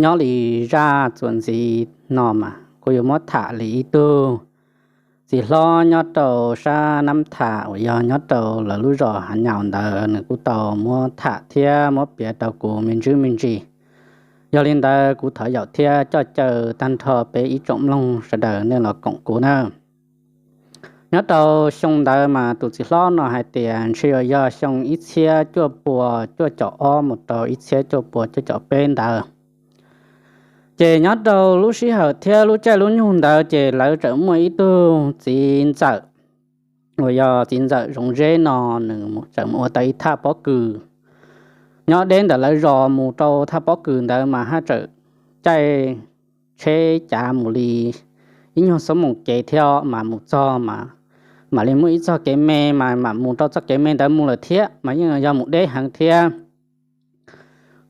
Nyob li zaj txuas ntxiv no mas kuv yuav muab tham li ib tug txiv hlob nyob rau sab Nab Thas uas yog nyob rau lawv lub zos Hav Nyaus ntawd, nws kuj tau muab tham thiab muab piav rau kuv me ntsis me ntsis. Yog li ntawd kuv thov yaum thiab coj caw tag nrho peb ib tsoom mloog sawv daws nej los koom kuv na. Nyob rau xyoo ntawd mas tus txiv hlob no hais tias ntshe yuav yog xyoo ib txhiab cuaj pua cuaj caum ob mus rau ib txhiab cuaj pua cuaj caum peb ntawd. Ces nyob rau lub sij hawm thiab lub caij lub nyoog ntawd ces lawv txawm muaj ib tug txiv ntxawm uas yog txiv ntxawm Zoov Zeb no, nws txawm mus ua tau ib thaj pob kws nyob deb ntawm lawv zos mus rau thaj pob kws ntawd mas haj txawm caij tsheb cav mus li ib nyuag xuab moos kev thiab mas mus txog mas mam li muaj ib txoj kev me mas mam mus rau txoj kev me ntawd mus lawm thiab mas yeej yog mus deb heev thiab.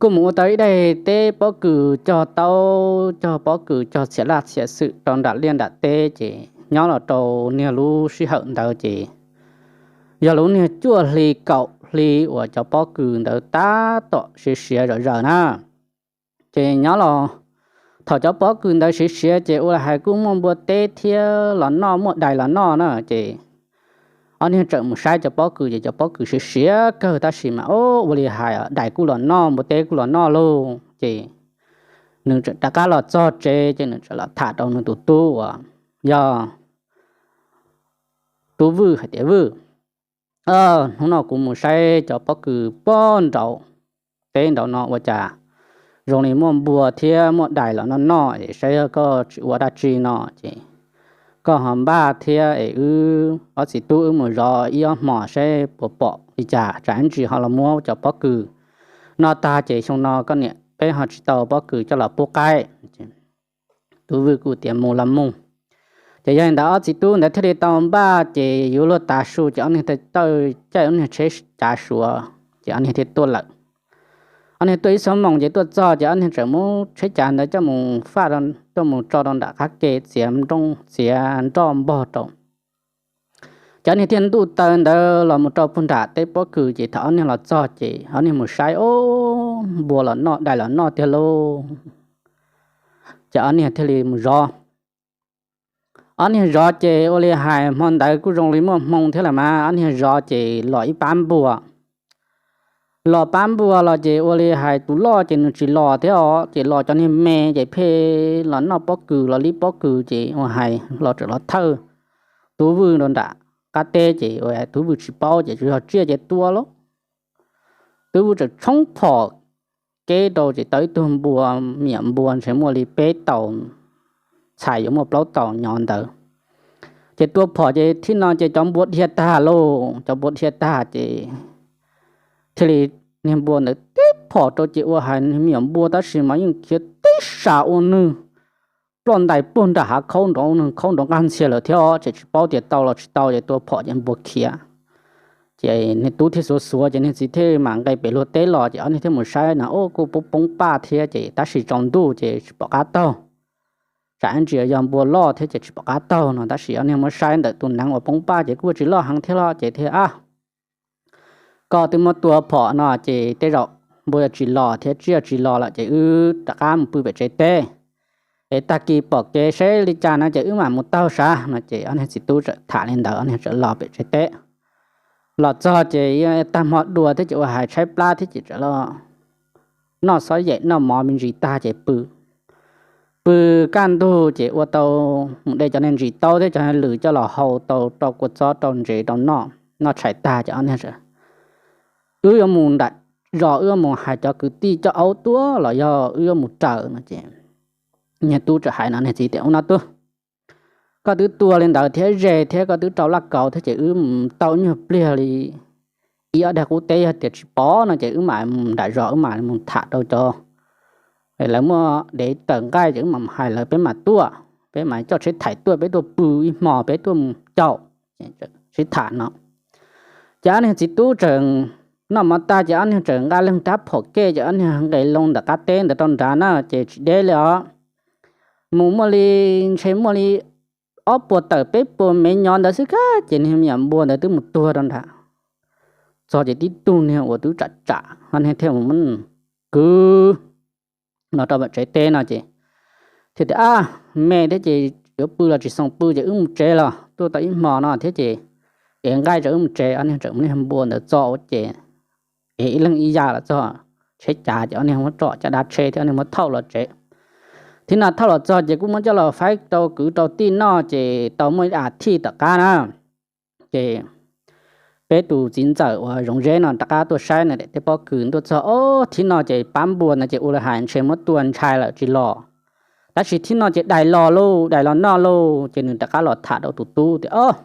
Kuj mus ua tau ib daim teb pob kws cog taub cog pob kws cog txhia laj txhia xwm rau nram liaj nram teb ces nyob los rau niag lub sij hawm ntawd ces yog lub niag cuaj hli kaum hli uas cov pob kws ntawd tab tom siav siav zom zaws na. Ces nyob los thaum cov pob kws ntawd siav siav ces ua li hais kuj muaj npua teb thiab los noj, muaj dais los noj na ces ob niag txawm mus saib cov pob kws ces cov pob kws siav siav kawg tab sis mas ua li hais dais kuj los noj npua teb kuj los noj lauj ces nws txawm rov qab los txog tsev ces nws txawm los tham rau nws tus tub uas yog tub Vwj hais tias, Vwj, hnub no kuv mus saib cov pob kws pog nraud teb nraud no ua cas zoo li muaj npua thiab muaj dais los noj noj es saib koj tsis ua dab tsi no ces koj ho npaj thiab es wb ob txiv tub wb mus zov ib ob hmos saib puas pom li cas, tsam ib ntsis ho los muab cov pob kws no tag ces xyoo no koj niam peb ho tsis tau pob kws coj los pub qaib. Tub Vwj kuj tias mus los mus. Ces yog li ntawd ob txiv tub ntawd thiaj li tau npaj ces yuav luag tav su ces ob niag tawm caij ob niag tsheb cav suav ces ob niag thiaj tuaj lawm. Ob niag tuaj ib xuab moos ces tuaj txog ces ob niag txawm muab tsheb cav ntawd coj mus faj, coj mus tso rau nram qab ke txiav nroj, txiav nroj npog rau. Ces ob niag thiaj ntuj taw ntawd los mus rau puag nram teb pob kws ces thaum ob niag los txog ces ob niag mus saib, o, npua los noj dais los noj tiag lauj. Ces ob niag thiaj li mus zov. Ob niag zov ces ua li hais hmo ntawd kuj zoo li muaj hmoo thiab lawm mas ob niag zov ces los ib pab npua. Los pab npua los ces ua li hais tus loj ces nws tsis los thiab os, ces los cov niag me ces pheej los noj pob kws los li pob kws ces ua hais los txawm los thawj tub Vwj rau nram qab teb ces ua tub Vwj tsis paub ces tsuas yog tsiaj ces tua lauj. Tub Vwj txawm tshoob phom keb rau ces tau ib tug npua, me nyuam npua ntshe muaj li peb tau, txhais yuav muaj plaub tau nyob ntawd. Ces tua phom ces thib no ces cov npua dhia tag lauj, cov npua dhia tag ces thiaj li niag npua ntawd tib phom rau ces ua hais me nyuam npua tab sis mas yeej khiav tib sas ua nwg ploj ntais puag nram hav khaub nrov, nws khaub nrov nqaj ntxhias lawm thiab os, ces tsis paub tias tau los tsis tau ces tua phom ces npua khiav. Ces niag tub thiaj xuav xuav ces niag txiv thiaj mam nqes pem luag teb los ces ob niag thiaj mus saib na, o, kuj poob poob paj thiab ces tab sis tsaus ntuj ces tsis pom qab taug. Tsam ib ntsis yog npua loj thiab ces tsis pom qab taug no tab sis ob niag muab saib ntawm tus neev uas poob paj ces kuj tsis loj heev thiab los ces thiaj, a, koj twb muab tua phom no ces tej zaum npua yuav tsis los thiab tsiaj tsis los lawm ces wb rov qab mus pw pem tsev teb es tag kis pom kev saib li cas no ces wb mam mus taug sav no ces ob niag txiv tub txawm tham li ntawd ob niag txawm los pem tsev teb. Los txog ces tag hmo dua thiab ces ua hais tshaib plab thiab ces txawm los noj xob yem noj mov me ntsis tag ces pw. Pw kaj ntug ces ua tau mus de cov niag ntsis taub thiab cov niag lws coj los hau tau rau kua txob rau ntsev rau noj, noj tshais tag ces ob niag, wb yuav mus nram zos, wb yuav mus hais cov kwv tij coj aub tuaj los yog wb yuav mus raws no ces niag tub txawm hais no niag txiv tias, ua no tub, koj twb tua li ntawd thiab ze thiab koj twb rau laj kaus thiab ces wb mus tau nyuag pliag li ib ob daig qub teb yog tias tsis pom no ces wb mam mus nram zos wb mam mus tham rau cov lawv muaj dev tawm nqaij ces wb mam hais lawv peb mam tuaj, peb mam coj tsheb thaim tuaj peb tuaj pw ib hmo peb tuaj mus caum sib tham no. Ces ob niag txiv tub txawm noj mov tag ces ob niag txawm nqa leeg rab phom kej ces ob niag nqes loo ntawm qab teb ntawd rau nrad na ces tsis deb li os. Mus muaj li, ntshe muaj li ob puas tawm peb puas mev nyob ntawd xwb kab ces niag me nyuam npua ntawd twb mus tuag rau nrad. Txog ces tib tug niag uas twb tsam tsam ob niag thiaj mus kwv no rau pem tsev teb no ces thiaj tias, Ab, me thiab ces yuav pw los tsis xoo pw ces wb mus tsev los tuaj tau ib hmo no thiab ces ev nqaij rau wb mus tsev. Ob niag txawm mus niag npua ntawd txog ces ev ib leeg ib yam los txog tsheb cav ces ob niag muab tsom caj dab tsheb thiab ob niag muab thauj los tsev. Thiab no thauj los txog ces kuj muab coj los faib rau kwv rau tij noj ces tau muaj ib as thiv tom qab na ces peb tus txiv ntxawm uas Zoov Zeb no rov qab tuaj saib na daim teb pob kws tuaj txog, ob thiv no ces pab npua no ces ua li hais ntshe muab tua ntshai lawm tsis los. Tab sis thiv no ces dais los lauj, dais los noj lauj ces nws rov qab los tham rau tus tub tias, Ob,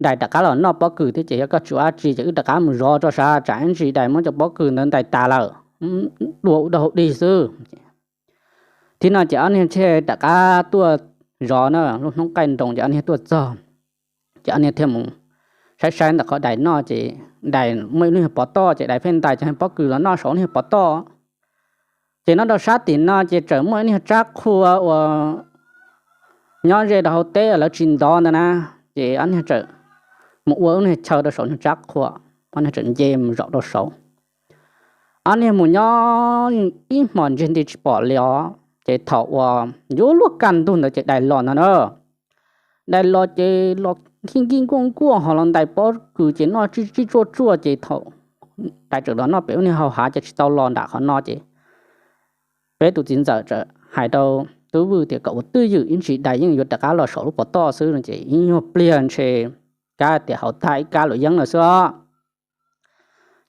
dais rov qab los noj pob kws thiab ces yog koj tsis ua dab tsi ces wb rov qab mus zov rau sav, tsam ib ntsis dais muab cov pob kws ntawd ntais tas lawm, dua ua dog dig xwb. Thiab no ces ob niag thiaj rov qab tuaj zov na, lub hnub qaij nroos ces ob niag tuaj txog ces ob niag thiaj mus saib saib ntawm qhov dais noj ces dais muaj ib lub nyuag pov toj ces dais pheej ntais cov pob kws los noj saum lub nyuag pov toj. Ces nyob rau sab tim no ces txawm muaj ib nyuag tsab qhua uas nyob ze rau hauv teb lawv tsis ntov ntawd na, ces ob niag txawm mus ua lub nyuag chaw rau saum nyuag tsab qhua, ob niag txawm nce mus zaum rau saud. Ob niag mus nyob ib hmos ntsiag nti tsis pom li os, ces thaum uas yuav luag kaj ntug ntawd ces dais los no na. Dais los ces los nkij nkij nkuaj nkuaj ho los ntais pob kws ces noj tsij tsij tsuaj tsuaj ces thaum dais txawm los noj pem ub niag hau hav ces tsis tau los nram qhov no ces peb tus txiv ntxawm txawm hais rau Tub Vwj tias kom ua twj ywm ib ntsis dais yeej yuav rov qab los saum lub pov toj xwb no ces ib nyuag pliag ntshe kab tias hauv tag ib kab luam yeeb lawm xwb os.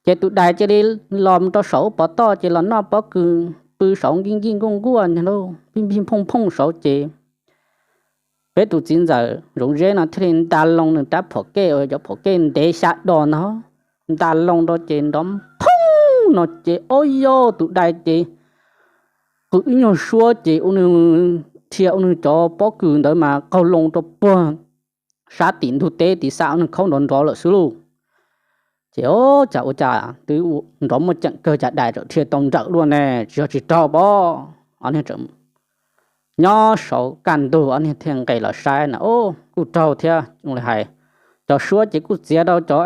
Ces tus dais cia li los rau saum lub pov toj ces los noj pob kws pw saud nkij nkij nkuaj nkuaj pij npij phooj phooj saud ces peb tus txiv ntxawm Zoov Zeb no thiaj li nta loo nws rab phom kej uas cov phom kej ntev xya dos no, nta loo rau ces nrov phooj no ces ob yog tus dais ces qw ib nyuag suab ces ua nws dhia ua nws cov pob kws ntawd mas qaug loo rau puag sab tim ntug teb tiv xav ua nws khaub nrov nrov lawm xwb lauj. Ces ob cas ua cas twb nrov muaj ceem kawg cas dais txawm dhia tau nrawm luaj ne, tsis yog tsis raug pob. Ob niag txawm nyob saud kaj ntug ob niag thiaj nqes los saib na, kuj raug thiab ua li hais. Cov suab ces kuj txiav rau cov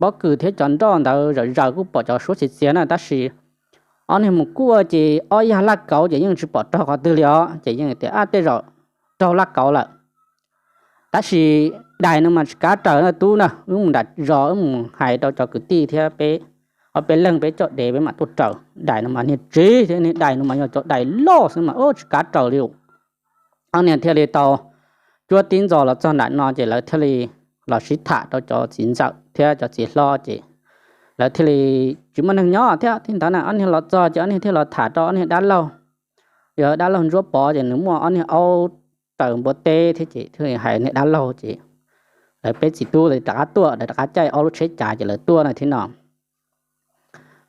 pob kws thiab cov nroj ntawd zawm zaws kuj pom cov suab txiav txiav na tab sis ob niag mus kuaj ces ob yag laj kauv ces yeej tsis pom raug qhov twg li os ces yeej tias ab tej zaum raug laj kauv lawm. Tab sis dais no mas tsis kav raws na tub na, wb mus nram zos wb mus hais rau cov kwv tij thiab peb ob peb leeg peb coj dev peb mam tuaj raws. Dais no mas niag tsiv thiab niag dais no mas yog cov dais loj xwb mas tsis kav raws li. Ob niag thiaj li tau cuab tib ntxo los txog nram no ces lawv thiaj li los sib tham rau cov txiv ntxawm thiab cov txiv hlob ces lawv thiaj li tsis muaj neeg nyob thiab. Thiab ntawd na ob niag los txog ces ob niag thiaj los tham rau ob niag dab laug, yog dab laug Ntsuab Pov ces nws muaj ob niag aub raws npua teb thiab ces thiaj li hais niag dab laug ces lawv peb txiv tub rov qab tuaj, rov qab caij ob lub tsheb cav ces lawv tuaj na thiab no.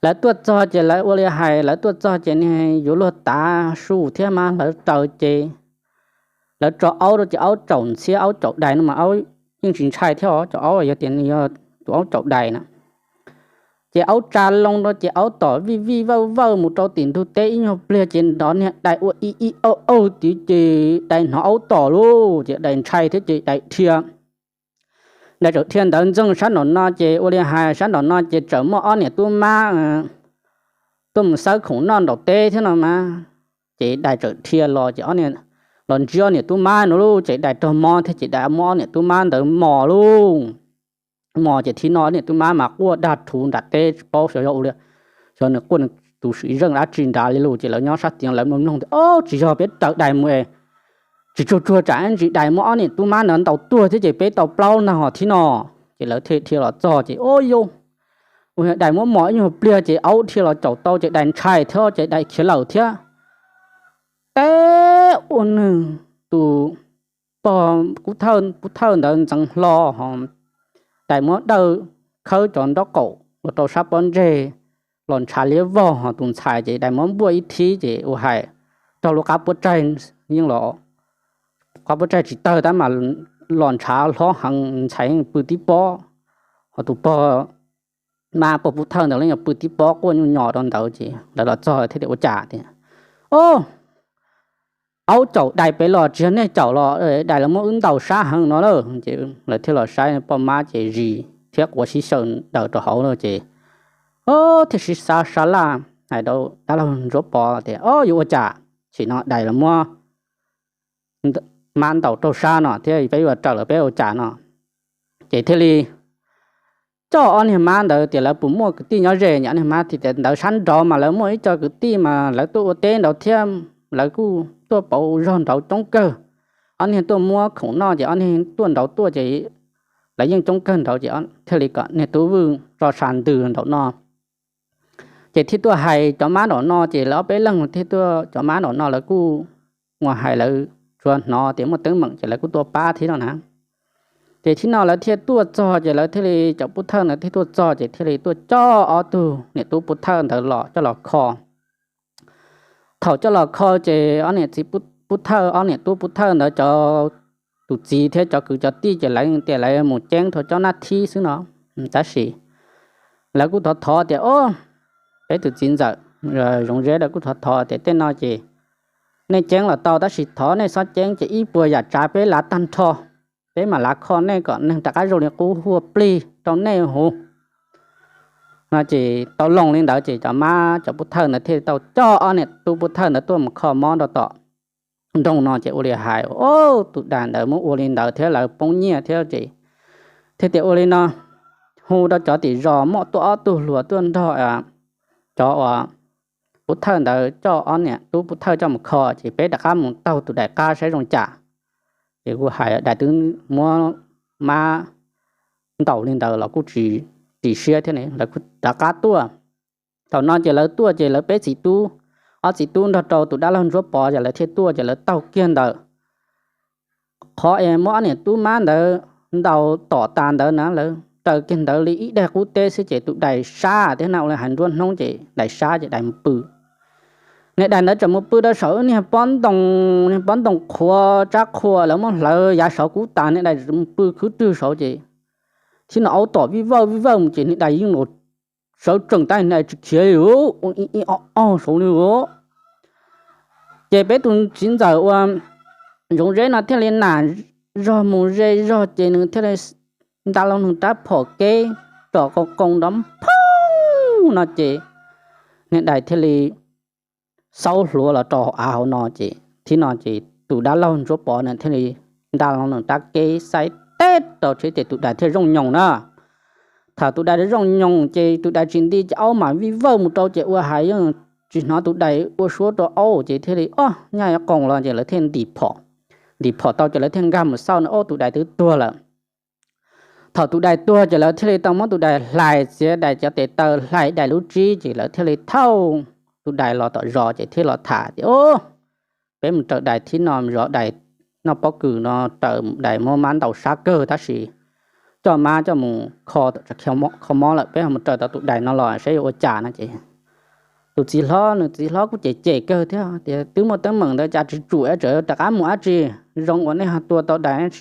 Lawv tuaj txog ces lawv ua li hais, lawv tuaj txog ces niag yuav luag tav su thiab mas lawv raws ces lawv tso aub rau ces aub caum ntxhiab, aub caum dais no mas aub yeej tsis ntshai thiab os, cov aub yog tias nws yog tus aub caum dais na. Ces aub tsa loo rau ces aub tom vij vij vawj vawj mus rau tim ntug teb ib nyuag pliag ces nrov niag dais ua ib ib auj auj tid ces dais hnov aub tom lauj ces dais ntshai thiab ces dais dhia. Dais txawm dhia ntawd ntxeeg sab nraum no ces ua li hais sab nraum no ces txawm muaj ob niam tub mab tuaj mus xawb khoom noj nraum teb thiab no mas. Ces dais txawm dhia los ces los ntsib ob niam tub mab no lauj ces dais raug mob thiab ces dais muab ob niam tub mab ntawd mos lauj. Mos ces thiab no ob niam tub mab mas quaj dag rhuv nram teb tsis paub xyov yog ua li, xyov nws quaj nws tus sim zeej dab tsi nrad li lauj. Ces lawv nyob sab tid lawv mloog mloog tias ob tsis yog peb raws dais mus es tsis tsuag tsuag tsam ntsis dais muab ob niam tub mab ntawd ntaus tuag thiab ces peb tau plaub ntag hos thiab no. Ces lawv thiaj dhia los txog ces ob yog ua dais muab mos ib nyuag pliag ces aub dhia los caum tau ces dais ntshai thiab ces dais khiav lawm thiab. Teb ua nws tus pog pub thawj ntawd ntxeev hlo ho dais muab dawj khawb cov nraub qaum ua rau sab pob ntseg los ntshav liab vog ho tus ntxhais ces dais muab npuaj ib thib ces ua hais raug lub qab puab tsaig yeej los qab puab tsaig tsis tawg tab mas los ntshav hlob heev ntxhais yeej pw tib pob. Ho tus pog mab pog pub thawj ntawd los yeej pw tib pob quaj nyuj nyos rau ntawd ces lawv los txog thiaj tias ua cas tias ob aub caum dais pem los tsis yog nej caum los dais lawv muab wb ntaus sab heev no lawm. Ces lawv thiaj los saib poj mab ces zis thiab quav sib xyaw daws rau hauv lawm ces thiaj sib xav sab laj hais rau dab laug Ntsuab Pov tias, Ob, yuav ua cas? Sim no dais los muab mab ntaus raug sab no thiab peb yuav raws lawv peb ua cas no? Ces thiaj li coj ob niag mab ntawd tias lawv puas muaj kwv tij nyob ze. Ob niag mab thiaj tias ntawd sab nraud mas lawv muaj ib co kwv tij mas lawv tuaj ua teb nraud thiab, lawv kuj tuaj pauv zog nraud coob kawg. Ob niag tuaj muab khoom noj ces ob niag tuaj nraud tuaj ces lawv yeej coob kawg nraud ces thiaj li kom niag tub Vwj tso sa ntws nraum no. Ces thiaj tuaj hais cov mab nraum no ces lawv ob peb leeg thiaj tuaj, cov mab nraum no lawv kuj ua hais lawv tsuas hnov tias muaj teeb meem ces lawv kuj tuaj pab thiab no na. Ces thib no lawv thiaj tuaj txog ces lawv thiaj li, cov pub thawj ntawd thiaj tuaj txog ces thiaj li tuaj coj ob tug niam tub pub thawj ntawd los coj los kho. Thaum coj los kho ces ob niam txiv pub thawj, ob niam tub pub thawj ntawd cov, tus txiv thiab cov kwv cov tij ces lawv tias lawv mus ceeb rau cov nab thib xwb no. Tab sis lawv kuj thov thov tias, Ob, peb tus txiv ntxawm Zoov Zeb lawv kuj thov thov tias tej no ces nej ceeb los tau tab sis thov nej txhob ceeb ces ib puas yam tsav peb lav tag nrho, peb mam lav kho nej kom neeg rov qab zoo li qub huaj plig rau nej huv no. Ces tau loo li ntawd ces cov mab cov pub thawj ntawd thiaj tau coj ob niam tub pub thawj ntawd tuaj mus kho mob rau tom nroog no ces ua li hais, Ob, tus dais ntawd muab ua li ntawd thiab lawv poob nyiaj thiab ces thiaj tias ua li no, hu rau cov tim zos muaj tuaj ob tug hluas tuaj nrog cov uas pub thawj ntawd coj ob niam tub pub thawj coj mus kho ces peb rov qab mus taug tus dais qab saib zoo cas. Ces kuj hais dais twb muab mab ntaus li ntawd los kuj tsis ris siab thiab ne, lawv kuj rov qab tuaj. Thaum no ces lawv tuaj ces lawv peb txiv tub, ob txiv tub nrog rau tus dab laug Ntsuab Pov ces lawv thiaj tuaj ces lawv taug kiag ntawm qhov es muab ob niam tub mab ntawd ntaus tom tas ntawd na, lawv raws kiag ntawd li ib daig qub teb xwb ces tus dais sab thiab na, ua li hais nruab hnub ces dais sab ces dais mus pw. Niag dais ntawd txawm mus pw rau saum niag pob ntoo, niag pob ntoo qhuav tsab qhua lawv muab hlawv yav saud kub tas, niag dais mus pw khwb rwg saud ces thib no aub tom vij vawj vij vawj mus ces niag dais yeej los sawv tsees tab niag dais tsis khiav li, ua ib ib ob ob saud li os. Ces peb tus txiv ntxawm ua Zoov Zeb no thiaj li nam zog mus ze zog ces nws thiaj li nta loo nws rab phom kev tsom qoo qoo nrov phoob no ces niag dais thiaj li xaub hluav los rau av hauv no ces thib no ces tus dab laug Ntsuab Pov nws thiaj li nta loo nws rab kev xaib teb rau tsheb ces tus dais thiaj zoo nyoos na. Thaum tus dais zoo nyoos ces tus dais tsis nti ces aub mam vij vawj mus rau ces ua hais yeej tsis hnov tus dais ua suab rau aub ces thiaj li ob nyaj qoos los ces lawv thiaj ntim phom. Ntim phom tau ces lawv thiaj nkag mus xauj no ob tus dais twb tuag lawm. Thaum tus dais tuag ces lawv thiaj li tau muab tus dais hlais, txiav dais cov tes taw, hlais dais lub tsib ces lawv thiaj li thauj tus dais los tom zos ces thiaj los tham tias, Ob, peb mus raws dais thib no zov dais noj pob kws no, raws dais muab mab ntaus sab kawg tab sis coj mab coj mus kho, kho mob lawm, peb ho mus raws tau tus dais no los saib yuav ua cas no ces tus txiv hlob, nws txiv hlob kuj cem cem kawg thiab tias twb muaj teeb meem ntawd cas tsis tsum, tsam rov qab mus dab tsi, zoo uas nej ho tua tau dais,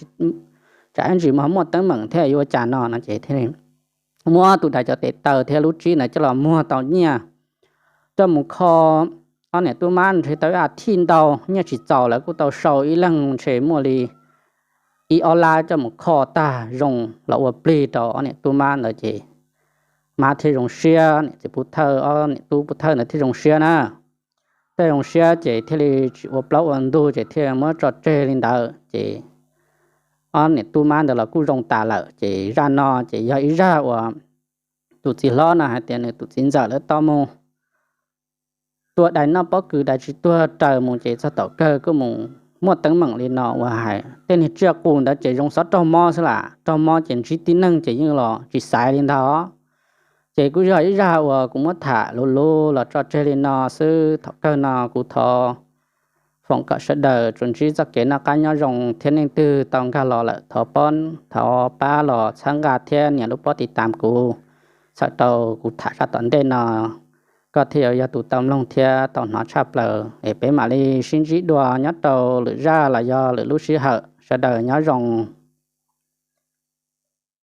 tsam ib ntsis mus ho muaj teeb meem thiab yuav ua cas no no ces thiaj muab tus dais cov tes taw thiab lub tsib ntawd coj los muag tau nyiaj, coj mus kho ob niam tub mab ntshe tau ib as thiv ntau, nyiaj tsis txaus lawv kuj tau sau ib leeg ntshe muaj li ib ob lab coj mus kho tag zoo los ua plig rau ob niam tub mab ntawd ces mab thiaj zoo siab, niam txiv pub thawj, ob niam tub pub thawj ntawd thiaj zoo siab na. Thiaj zoo siab ces thiaj li tsis ua plaub ua ntug ces thiaj muab tso tseg li ntawd ces ob niam tub mab ntawd los kuj zoo tas lawm. Ces zaj no ces yog ib zaj uas tus txiv hlob no hais tias nws tus txiv ntxawm lawv tau mus tua dais noj pob kws, dais tsis tuag raws mus ces txog tom kawg kuj mus muaj teeb meem li no uas hais tej niag tsiaj qus ntawd ces zoo xov raug mob xwb las, raug mob ces ntsib tib neeg ces yeej los tsis xaiv li ntawd. Ces kuj yog ib zaj uas kuv muab tham luv luv los tso tseg li no xwb. Thaum kawg no kuv thov foom kom sawv daws tsuas ntsib txoj kev noj qab nyob zoo thiab, neeg twg tau nkag los lawm thov pab, thov pab los txhawb nqa thiab nias lub pob tiv tam kuv, txhawm rau kuv tham zaj tom ntej no koj thiaj yuav yog tus tau mloog thiab tau hnov tshaj plaws. Es peb mam li sib ntsib dua nyob rau lwm zaj los yog lwm lub sij hawm. Sawv daws nyob zoo.